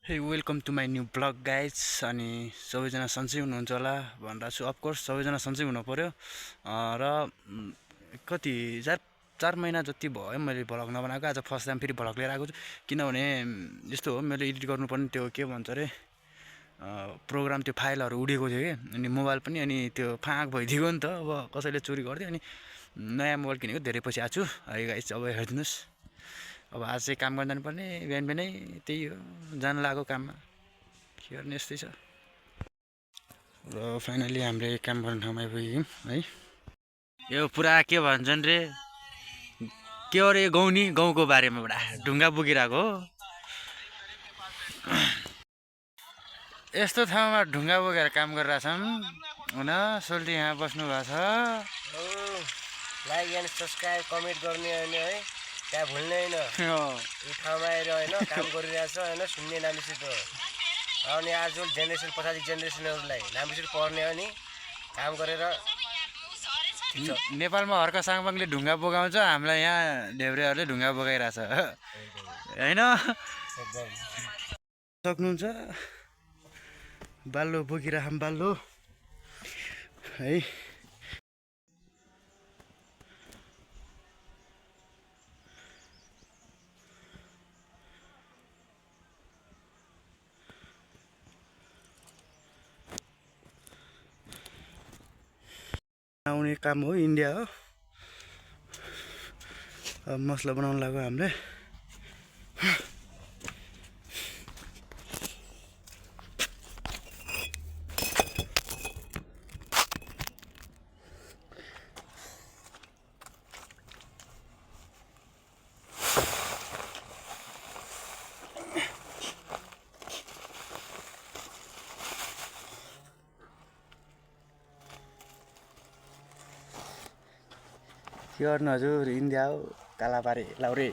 हे welcome to my new vlog guys. अनि सबैजना सन्चै हुनुहुन्छ होला भनेर छु। अफकोर्स सबैजना सन्चै हुनु पऱ्यो। र कति चार महिना जति भयो मैले भ्लग नबनाएको। आज फर्स्ट टाइम फेरि भ्लग लिएर आएको छु, किनभने यस्तो हो, मैले एडिट गर्नुपर्ने त्यो के भन्छ अरे प्रोग्राम, त्यो फाइलहरू उडेको थियो कि, अनि मोबाइल पनि, अनि त्यो फाँक भइदिएको नि त। अब कसैले चोरी गरिदियो, अनि नयाँ मोबाइल किनेको धेरै पछि आएको छु है गाइज। अब हेरिदिनुहोस्, अब आज चाहिँ काम गर्न जानुपर्ने, बिहान बिहानै त्यही हो, जान लागेको काममा, के गर्ने, यस्तै छ। र फाइनली हामीले काम गर्ने ठाउँमा आइपुग्यौँ है। यो पुरा के भन्छन् रे, के अरे गाउँ गाउँको बारेमा एउटा ढुङ्गा बोकिरहेको हो। यस्तो ठाउँमा ढुङ्गा बोकेर काम गरिरहेछन् हुन। सोल्टी यहाँ बस्नु भएको छ। लाइक एन्ड सब्सक्राइब कमेन्ट गर्ने होइन है, त्यहाँ भुल्ने होइन। यो ठाउँमा आएर होइन काम गरिरहेछ होइन, सुन्ने नानीसित हो। अनि आज जेनेरेसन पछाडि जेनेरेसनहरूलाई नानीसित पढ्ने हो नि, काम गरेर। नेपालमा हर्क साङपाङले ढुङ्गा बोकाउँछ, हामीलाई यहाँ ढेब्रेहरूले ढुङ्गा बोकाइरहेछ होइन। सक्नुहुन्छ बाल्लो बोकिराखौँ, बाल्लो है। आउने काम हो, इन्डिया हो। अब मसला बनाउनु लाग्यो हामीले। के गर्नु हजुर, इन्डिया हो, काला पारे लाउरे।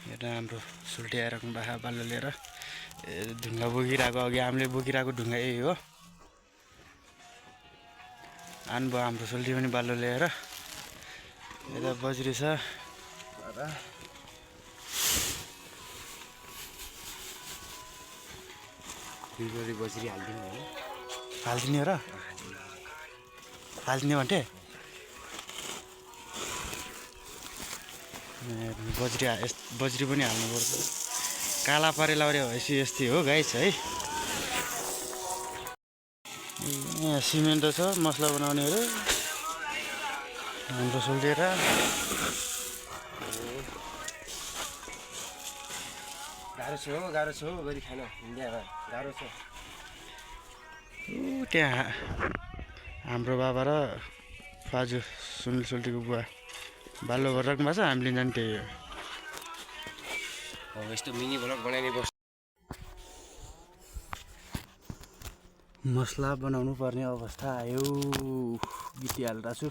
एउटा हाम्रो सुल्टी आइराख्नु भएको बाल्लो लिएर, ढुङ्गा बोकिरहेको। अघि हामीले बोकिरहेको ढुङ्गा यही हो। आउनुभयो हाम्रो सुल्टी पनि बाल्लो लिएर। यता बज्री छ, बजरी हालिदिनु हो, हालिदिने हो र, हालिदिने भन्थे। बज्री पनि हाल्नुपर्छ। काला पारे लाउरे भएपछि यस्तै हो गाइस है। यहाँ सिमेन्ट छ, मसला बनाउनेहरू हाम्रो सोल्टिएर। गाह्रो छ हो गरी खान इन्डियामा, गाह्रो छ। त्यहाँ हाम्रो बाबा र फाजु सुनिल सोल्टीको बुवा बाल्लो गरिराख्नु भएको छ, हामीले जाने त्यही हो। अब यस्तो मिनी भ्लग बनाइने बस। मसला बनाउनु पर्ने अवस्था आयो, गिटी हालिरहेको छु।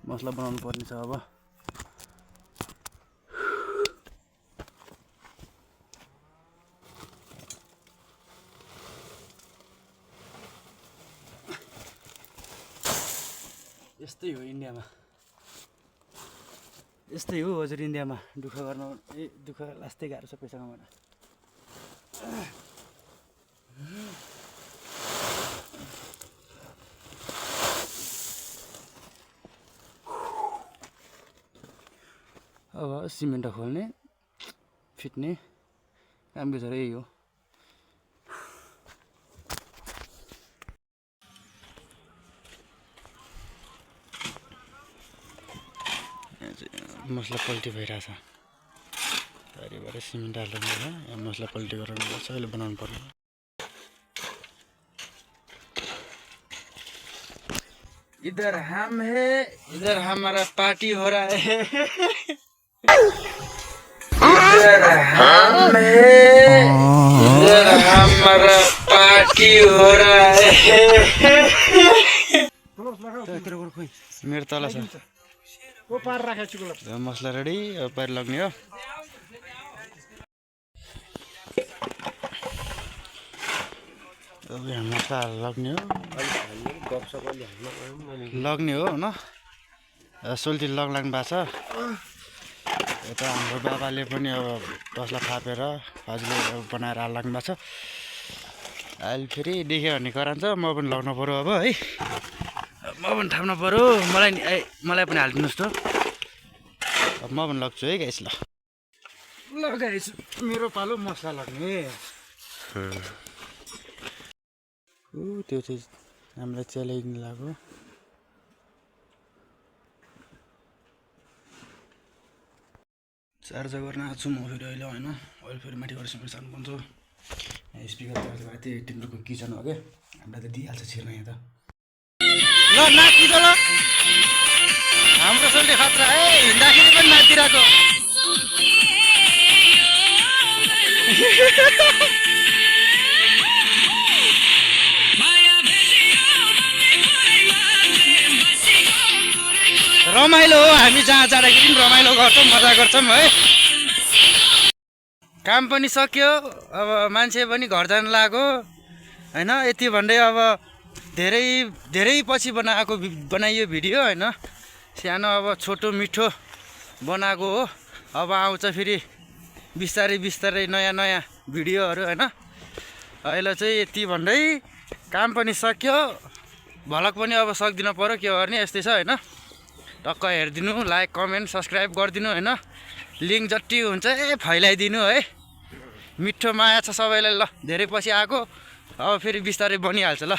मसला बनाउनु पर्ने छ अब। यस्तै हो इन्डियामा, यस्तै हो हजुर इन्डियामा। दुःख गर्न दुःख लास्टै गाह्रो छ पैसा कमाउन। अब सिमेन्ट खोल्ने फिट्ने काम बिचरा यही हो। मसला पल्टी भइरहेछ, बारीबाट सिमेन्ट हाल्नु पर्छ, यहाँ मसला पल्टी गराउनु पर्छ, अहिले बनाउनु पर्छ। इधर हम है, इधर हमारा पार्टी हो रहा है। इधर हम है, इधर हमारा पार्टी हो रहा है। मेरो तल छ मसला रेडी, अब पारि लाग्ने हो। अब यहाँ मसला लाग्ने हो अलिक हाल्नु गफसप अलि हाल्नु लग्ने हो न सोल्टी लाग्नु भएको छ यता हाम्रो बाबाले पनि अब टसला थापेर हजुरले बनाएर हाल्नु भएको छ अहिले फेरि देख्यो भने करान्छ म पनि लग्नु पऱ्यो अब है म पनि थाप्नु पऱ्यो मलाई पनि हालिदिनुहोस् त अब म पनि लग्छु है गाइस ल गाइस मेरो पालो मसला लाग्ने त्यो चाहिँ हामीलाई च्यालाइदिनु लाग्यो चार्ज गर्न आएको छु म फेरि अहिले होइन अहिले फेरि माथि गएर सिमेन्ट सार्नुपर्छ स्पिकर चार्ज गरेको थिएँ तिम्रो किचन हो क्या हामीलाई त दिइहाल्छ छिर्न यहाँ त ल नाच्नु ल हाम्रो सोल्टी खतरा है हिँड्दाखेरि पनि नाचिरहेको रमाइलो हो हामी जहाँ जाँदाखेरि पनि रमाइलो गर्छौँ मजा गर्छौँ है काम पनि सक्यो अब मान्छे पनि घर जान लाग्यो होइन यति भन्दै अब धेरै पछि बनाइयो भिडियो होइन सानो अब छोटो मिठो बनाएको हो अब आउँछ फेरि बिस्तारै नयाँ भिडियोहरू होइन अहिले चाहिँ यति भन्दै काम पनि सक्यो भलक पनि अब सक्दिनु पऱ्यो के गर्ने यस्तै छ होइन टक्क हेरिदिनु लाइक कमेन्ट सब्सक्राइब गरिदिनु होइन लिङ्क जति हुन्छ फैलाइदिनु है मिठो माया छ सबैलाई ल धेरै पछि आएको अब फेरि बिस्तारै बनिहाल्छ ल